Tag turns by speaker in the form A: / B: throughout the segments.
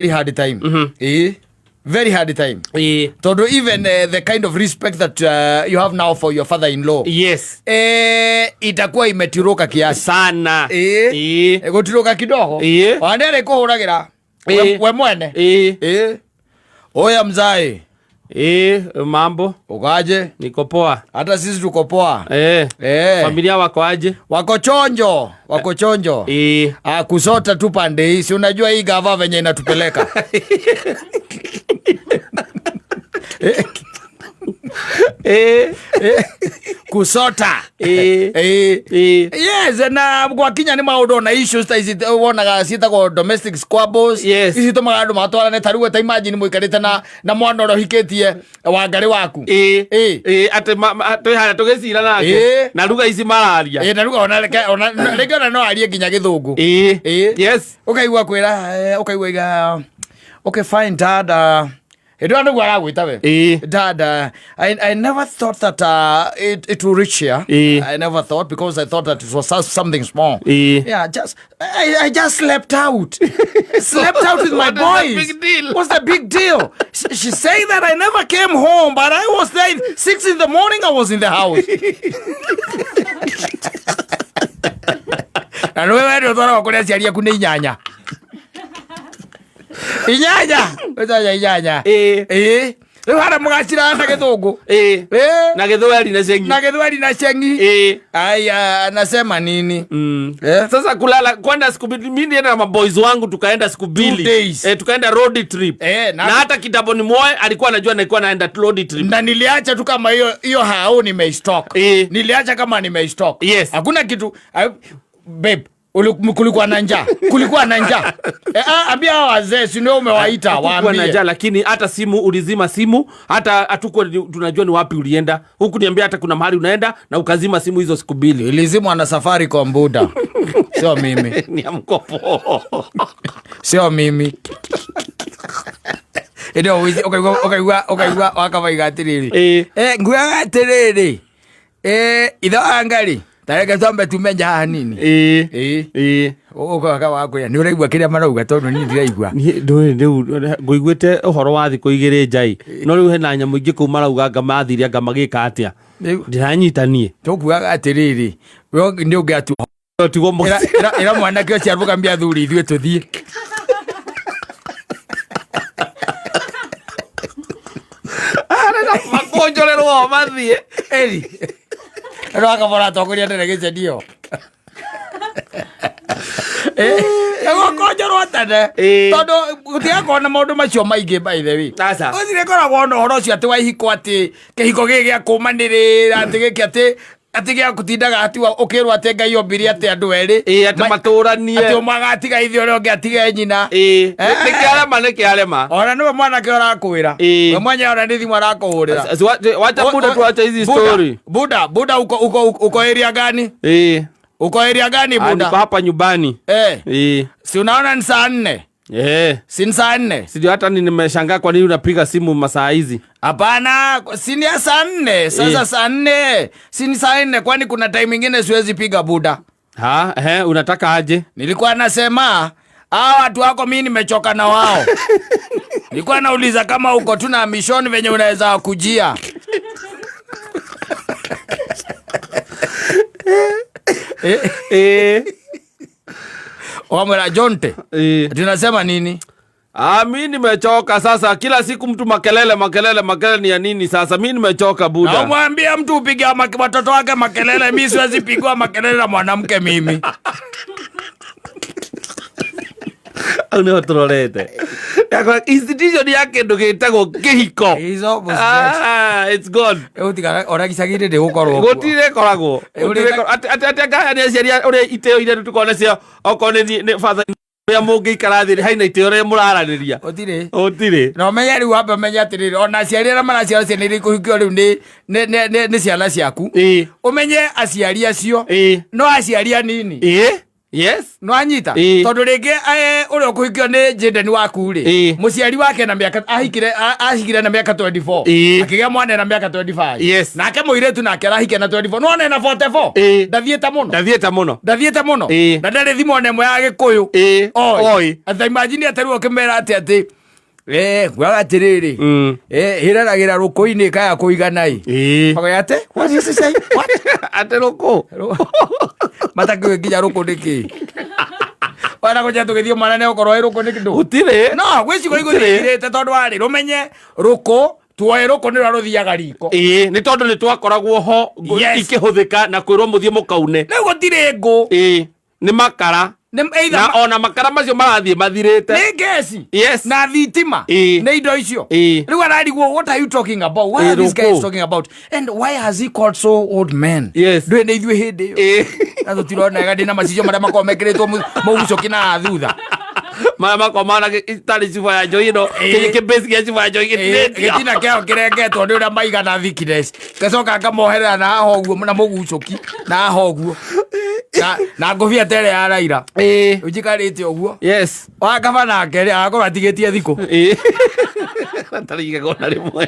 A: Hard time. Ĩĩ, very hard time. Tondũ even the kind of respect that you have now for your father in law, itakuwa imetiruka kiasi.
B: Sana.
A: Ĩĩ. Gũtirũka kidogo. Ona nĩ kũhũragĩra we mwene. Ĩĩ. Oya mzae.
B: Ĩĩ, mambo?
A: Ukaje?
B: Niko poa.
A: Hata sisi tuko poa.
B: Familia wako aje?
A: Wako chonjo, wako chonjo. Ah, kusota tu pande hii, si unajua hii gava venye inatupeleka. Kusota. Yes, na gwakinya nĩ maũndũ na issues ta ici wonaga ciĩtagwo domestic squabbles. Ici itũmaga andũ matwarane. Ta rĩu ta imagine mũikarĩte na mwana ũrĩa ũhikĩtie wangarĩ waku.
B: Ĩĩ, atĩ twĩ harĩa tũgĩcira nake na ruga ici mararia.
A: Ĩĩ, na rĩu ona rĩngĩ ona no arie nginya Gĩthũngũ. Ũkaigua kwĩra ũkaigua iga, "Okay, fine, Dad." Hĩndĩ ĩyo nĩguo aragwĩta we. "Dad, I never thought that it will reach here. I never thought, because I thought that it was just something small. Yeah, just I just slept out. Slept out with my
B: What is the
A: boys.
B: big deal?
A: What's the big deal? She's saying that I never came home, but I was there 6 in the morning. I was in the house." Na nĩwe wende ũtwaragwo kũrĩ aciari aku nĩ 8. 8. 8 8. Ĩĩ. Rĩu harĩa mũgacirana na Gĩthũngũ.
B: Na Gĩthweri na Cengi.
A: Na Gĩthweri na Cengi. Aya, anasema nini?
B: Sasa kulala kwenda siku mbili, mimi nienda na maboys wangu, tukaenda siku mbili.
A: Days.
B: Tukaenda road trip. Na hata kitambo ni moe alikuwa anajua nilikuwa naenda road trip.
A: Na niliacha tu kama hiyo hiyo hao nimeistock. Niliacha kama nimeistock. Hakuna kitu babe, kulikuwa na njaa? Kulikuwa na njaa? Ambia hawa wazee, si ndio umewaita?
B: Hakukuwa na
A: waambie.
B: Njaa, lakini hata simu ulizima simu, hata hatukuwa tunajua ni wapi ulienda. Huku niambia hata kuna mahali unaenda na ukazima simu hizo siku mbili.
A: Ilizimwa na Safaricom, buda, sio mimi.
B: Ni ya mkopo.
A: Sio mimi. Ĩno ũkaigua wakamaiga atĩrĩrĩ, nguaga atĩrĩrĩ, ithe wa ngari, tareke twambe tume nja haha nini. Ũkoga wakwĩra nĩ ũraigua kĩrĩa marauga, tondũ niĩ ndiraigua.
B: Niĩ ndũĩ rĩu ngũiguĩte ũhoro wa thikũ 2 njai, no rĩu hena nyamũ ingĩ kũu marauga anga mathire anga magĩka atĩa. Ndĩranyita niĩ.
A: Tũkuaga atĩrĩrĩ, we nĩ ũngĩatua.
B: Tigwo.
A: Ĩra mwanake ũcio arũgamia athuri, ithuĩ tũthiĩ.
B: Makũnjũrĩrwo mathiĩ.
A: Eri no akabora atongoria nderegĩcenio ĩgũkonjorwo tene, tondũ gũtigakorwo na maũndũ macio maingĩ, by the way.
B: Aca.
A: Gũtirĩ koragwo na ũhoro ũcio atĩ wa ihiko, atĩ kĩhiko gĩkĩ gĩa kũmanĩrĩra, atĩ gĩkĩ atĩ gĩa gũtindaga atĩ ũkĩrwo atĩ Ngai ombire atĩ andũ erĩ.
B: Ĩĩ, atĩ matũranie.
A: Atĩ ũmwe agatiga ithe, ũrĩa ũngĩ atige nyina.
B: Nĩ kĩarema, nĩ kĩarema.
A: Ona nĩwe mwanake ũrakwĩra. We mwenyewe ona nĩ thimũ arakũhũrĩra.
B: Wacha buda, tuache hizi story.
A: Buda, buda, uko area gani? Uko area gani?
B: Ah,
A: buda?
B: Niko hapa nyumbani.
A: Si unaona ni saa 4? Si ni saa 4?
B: Sijui, hata ni nimeshangaa kwa nini unapiga simu masaa hizi.
A: Hapana, si ni ya saa 4 sasa? Saa 4, si ni saa 4? Kwani kuna time ingine siwezi piga, buda?
B: Ha, unataka aje?
A: Nilikuwa nasema hawa watu wako mi nimechoka na wao. Nilikuwa nauliza kama uko tu na mission venye unaweza kujia. Wamwera Jonte. Tunasema nini?
B: Ah, mi nimechoka sasa. Kila siku mtu makelele, makelele, makelele ni ya nini sasa? Mi nimechoka,
A: Na
B: buda.
A: umwambie mtu upiga watoto wake makelele, mi siwezi pigwa makelele na mwanamke mimi.
B: Au nĩho tũrorete. Yakora institution ya kĩndũ gĩtagwo kĩhiko.
A: Hizo.
B: Ah, it's gone.
A: Utigaga ona gicagi-inĩ ndĩgũkorwo kuo.
B: Gũtirĩ koragwo. Atĩ atĩ ngaya nĩ aciari ũrĩa itĩo iria tũkoragwo nacio, okorwo nĩ father ũrĩa mũngĩikara thĩ haina itĩo rĩrĩa mũraranĩria.
A: Gũtirĩ.
B: Gũtirĩ.
A: Na ũmenye rĩu, wambe ũmenye atĩrĩrĩ, ona aciari arĩa maraciara ciana iria ikũhikio rĩu nĩ ciana ciaku, ũmenye aciari acio no aciari anini.
B: Yes.
A: Nwanyita?
B: Ĩĩ.
A: Tondũ rĩngĩ ũrĩa ũkũhikio nĩ Jaden waku rĩ,
B: Ĩĩ.
A: mũciari wake na mĩaka ahikire ahikire na mĩaka 24.
B: Ĩĩ.
A: Akĩgĩa mwana na mĩaka 25.
B: Yes.
A: Nake mũirĩtu nake arahikia na 24, nona ena 44.
B: Ĩĩ.
A: Ndathiĩte mũno.
B: Ndathiĩte mũno.
A: Ndathiĩte mũno.
B: Ĩĩ.
A: Na ndarĩ thimo ona ĩmwe ya Gĩkũyũ.
B: Ĩĩ.
A: Oi.
B: Oi.
A: Ata imagine atĩ rĩu ũkĩmera atĩ nguaga atĩrĩrĩ, ĩreragĩra rũkũ-inĩ kaya kũigana ĩ.
B: Ĩĩ.
A: Magoya atĩ what is say what?
B: Atĩ rũkũ.
A: Matakĩũĩ nginya rũkũ nĩ kĩ. Wana kũnja tũgĩthiĩ mwana nĩ ũkorwo ĩ rũkũ nĩ kĩndũ.
B: Gũtirĩ.
A: No gwĩ cigo
B: Gũtirĩ.
A: igũthirĩte tondũ warĩ rũmenye rũkũ tuoe rũkũ nĩ rũrĩa rũthiaga riko.
B: Ĩĩ, nĩ tondũ nĩ twakoragwo ho
A: Yes.
B: ikĩhũthĩka na kwĩrwo mũthiĩ mũkaune.
A: Rĩu gũtirĩ ngũ.
B: Ĩĩ, nĩ makara.
A: Nĩ either
B: Na ona makara macio marathiĩ mathirĩte.
A: Nĩ ngeci.
B: Yes.
A: Na thitima.
B: Ĩĩ.
A: Nĩ indo icio.
B: Ĩĩ.
A: Rĩu ararigwo, what are you talking about? What
B: Ĩĩ,
A: are these guys
B: rũkũ.
A: talking about? And why has he called so old men?
B: Yes.
A: Ndũĩ nĩ ithuĩ hĩndĩ ĩyo.
B: Ĩĩ.
A: Na tũtironega ndĩ na macicio marĩa makoragwo mekĩrĩtwo mũgucũki na thutha.
B: Maya makwa mana itarĩ cuba ya njohi ĩno.
A: Ĩĩ.
B: Kĩbase gĩa cuba ya njohi gĩtinĩtio.
A: Gĩtina kĩao kĩrengetwo nĩ ũrĩa maigana thickness. Ngacoka ngamoherera na haha ũguo na mũgucũki na haha ũguo. Na ngũbia ta ĩrĩa ya Raila.
B: Ĩĩ.
A: Ũnjikarĩte ũguo.
B: Yes.
A: Wakaba nake rĩ, agakorwo atigĩtie thikũ.
B: Ĩĩ. Atarĩ igegona rĩmwe.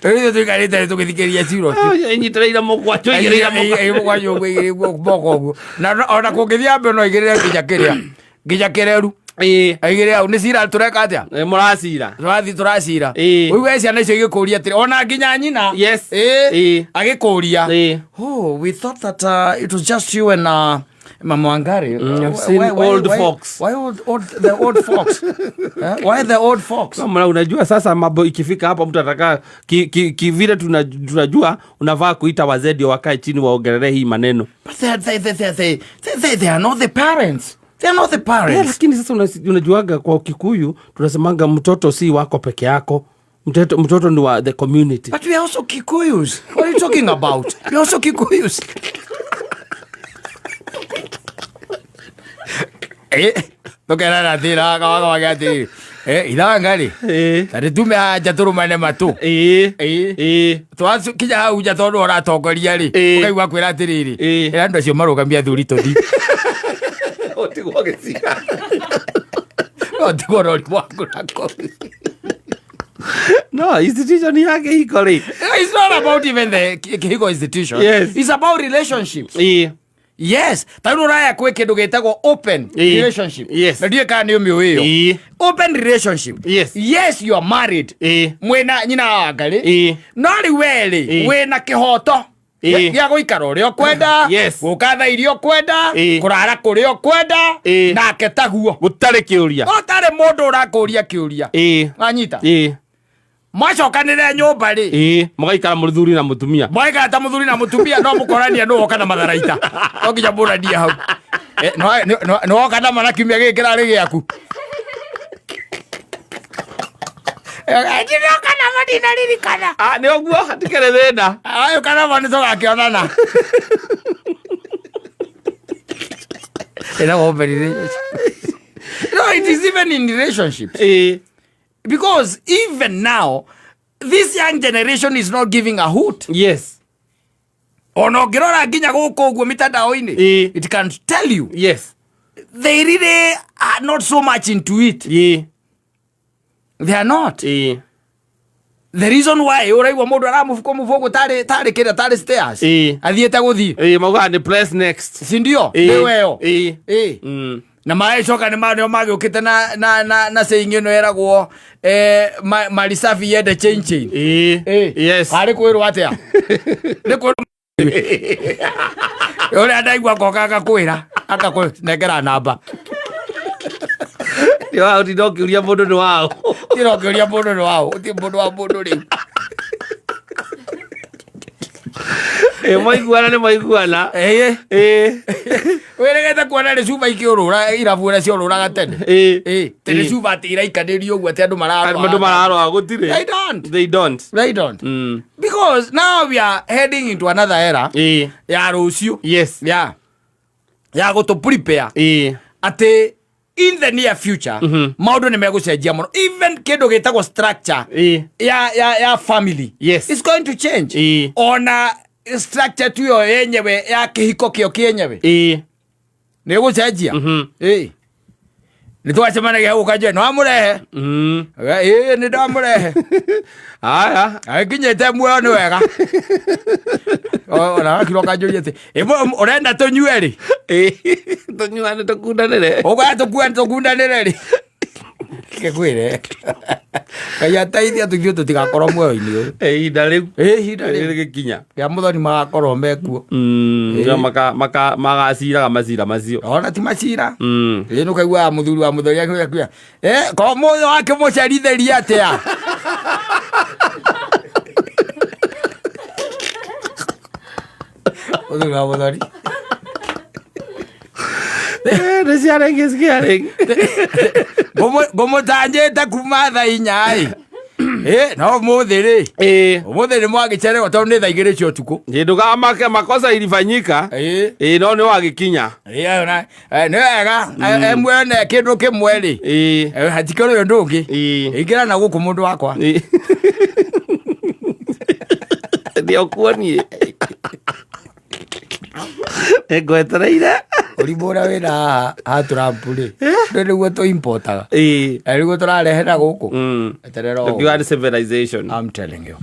A: Rĩu ithuĩ tũikarĩte tũgĩthikĩrĩria cira ũcio.
B: Ĩnyitĩrĩire mũkwanjũ, igĩrĩire mũkwanjũ.
A: Mũkwanjũ ũguo igĩrĩire moko ũguo. Na ona kũngĩthiĩ mbere no igĩrĩre nginya kĩrĩa. Nginya kĩreru.
B: Ĩĩ.
A: Aigĩrĩre hau nĩ cira tũreka atĩa?
B: Ĩ, mũracira.
A: Tũrathiĩ tũracira.
B: Ĩĩ.
A: Ũigue ciana icio igĩkũria atĩrĩ, ona nginya nyina.
B: Yes.
A: Ĩĩ.
B: Ĩĩ.
A: Agĩkũria.
B: Ĩĩ.
A: Oh, we thought that it was just you and Mama Wangari.
B: I've seen old folks.
A: Why the old folks? Why the old folks?
B: Kama unajua sasa mambo ikifika hapa mtu atakaa ki vile tunajua unavaa kuita wazee ndio wakae chini waongelee hii maneno.
A: But they are not the parents. They are not the parents.
B: Yeah, lakini sasa unajuaga kwa Kikuyu tunasemanga mtoto si wako peke yako. Mtoto ni wa the community.
A: But we are also Kikuyus. What are you talking about? We are also Kikuyus. Tukerana thira kawaga wage atiri. Ithanga ri. Ta ritume haja turumane matu. Twakinya hau nja tondu uratongoria ri. Ukaigua kwira atiriri. Ira andu acio marugamia athuri tuthi.
B: Utigwo giciga.
A: Utigwo rori waku nako.
B: No, institution ya kihiko ri.
A: It's not about even the kihiko institution.
B: Yes.
A: It's about relationships. Yes, ta rĩu ũraya kwĩ kĩndũ gĩtagwo open relationship.
B: Yes.
A: Na ndiũĩ kana nĩ ũmĩũĩ ĩyo. Open relationship.
B: Yes.
A: Yes, you are married. Mwĩna nyina wa Wangarĩ. No rĩu we rĩ, wĩna kĩhoto gĩa gũikara ũrĩa ũkwenda,
B: Yes.
A: gũka thaa iria ũkwenda, kũrara kũrĩa ũkwenda, nake taguo.
B: Gũtarĩ kĩũria.
A: Gũtarĩ mũndũ ũrakũria kĩũria. Wanyita? Mwacokanĩrĩra nyũmba rĩ.
B: Mũgaikara mũthuri na mũtumia.
A: Mwaikara ta mũthuri na mũtumia, no mũkorania nũ woka na matharaita. No nginya mũranie hau. No woka na mana kiumia gĩkĩ kĩrarĩ gĩaku. Ndinoka namo ndinaririkana.
B: Nĩ ũguo, hatikĩrĩ thĩna.
A: Ũka namo nĩtũgakĩonana. Ĩna open relationship. No, it is even in relationships. Because even now, this young generation is not giving a hoot.
B: Yes.
A: Ona ũngĩrora nginya gũkũ ũguo mitandao-inĩ, it can tell you.
B: Yes.
A: They really are not so much into it. They are not. The reason why ũraigua mũndũ aramũbuko mũbuko ũguo tarĩ kĩrĩa, tarĩ stairs. Athiĩte gũthiĩ.
B: Maugaga nĩ press next.
A: Si ndio? Nĩ weo. Na magĩcoka nĩo magĩũkĩte na saying ĩno ĩragwo, Malisafi yende chain chain.
B: Yes.
A: Harĩ kwĩrwo atĩa? Nĩ kwĩrwo Ũrĩa ndaigua ngoka agakwĩra, agakũnengera namba.
B: Nĩ waũ, ti ndokĩũria mũndũ nĩ waũ.
A: Ti ndokĩũria mũndũ nĩ waũ, ti mũndũ wa mũndũ rĩu.
B: Maiguana nĩ maiguana.
A: Wĩrĩgĩte kuona nĩ cuba ikĩũrũra, irabu ũrĩa ciorũraga tene. Tene cuba atĩ iraikanĩrio ũguo atĩ andũ mararwara.
B: Andũ mararwara, gũtirĩ.
A: They don't.
B: They don't.
A: They don't. Because now we are heading into another era. Ya rũciũ.
B: Yes.
A: Ya. Ya gũtũ prepare. Atĩ in the near future, maũndũ nĩ megũcenjia mũno. Even kĩndũ gĩtagwo structure ya family.
B: Yes.
A: It's going to change. Ona Structure tu ĩyo yenyewe ya kĩhiko kĩo kĩenyewe nĩ gũcenjia. Ĩ nĩ twacemanagia hau ũkanjĩra nĩ wamũrehe. Ĩ nĩ ndamũrehe.
B: Haya.
A: Agĩkinyĩte muoyo nĩ wega. Ona wakirwo kanjũria atĩ "Ĩ, ũrenda tũnyue rĩ?"
B: Tũnyuane tũkundanĩre.
A: Ũkwenda tũkue tũkundanĩre rĩ? Ngĩkwĩre Ngai ateithia tũthiĩ tũtigakorwo muoyo-inĩ ũyũ.
B: Ihinda rĩu.
A: Ĩ, ihinda rĩu
B: rĩgĩkinya
A: rĩa mũthoni magakorwo mekuo.
B: Nĩo magaciraga macira macio.
A: Ona ti macira. Ĩ nĩ ũkaiguaga mũthuri wa mũthoni akiuga eh ko mũthĩ wakĩmũcerithĩria atĩa? Mũthuri wa mũthoni.
B: Nĩ ciara ingĩ ciarĩ.
A: Ngũmũtanjĩte kuma thaa 4 ĩ. Ĩ no ũmũthĩ rĩ, ũmũthĩ nĩ mwagĩcererwo tondũ nĩ thaa 2 cia ũtukũ.
B: Ndũgamake makosa ilifanyika. Ĩ no nĩ wagĩkinya.
A: Ĩ ayo na nĩ wega mwene kĩndũ kĩmwe rĩ. Hatikĩrĩ ũndũ ũngĩ. Ingĩra na gũkũ mũndũ wakwa.
B: Ndio niĩ nĩngwetereire.
A: Ũrimũ ũrĩa wĩna haha ha Trump rĩ, nĩ nĩguo tũ importaga. Na nĩguo tũrarehe na gũkũ. Eterera ũũ.
B: Tukiuga nĩ civilization.
A: I'm telling you.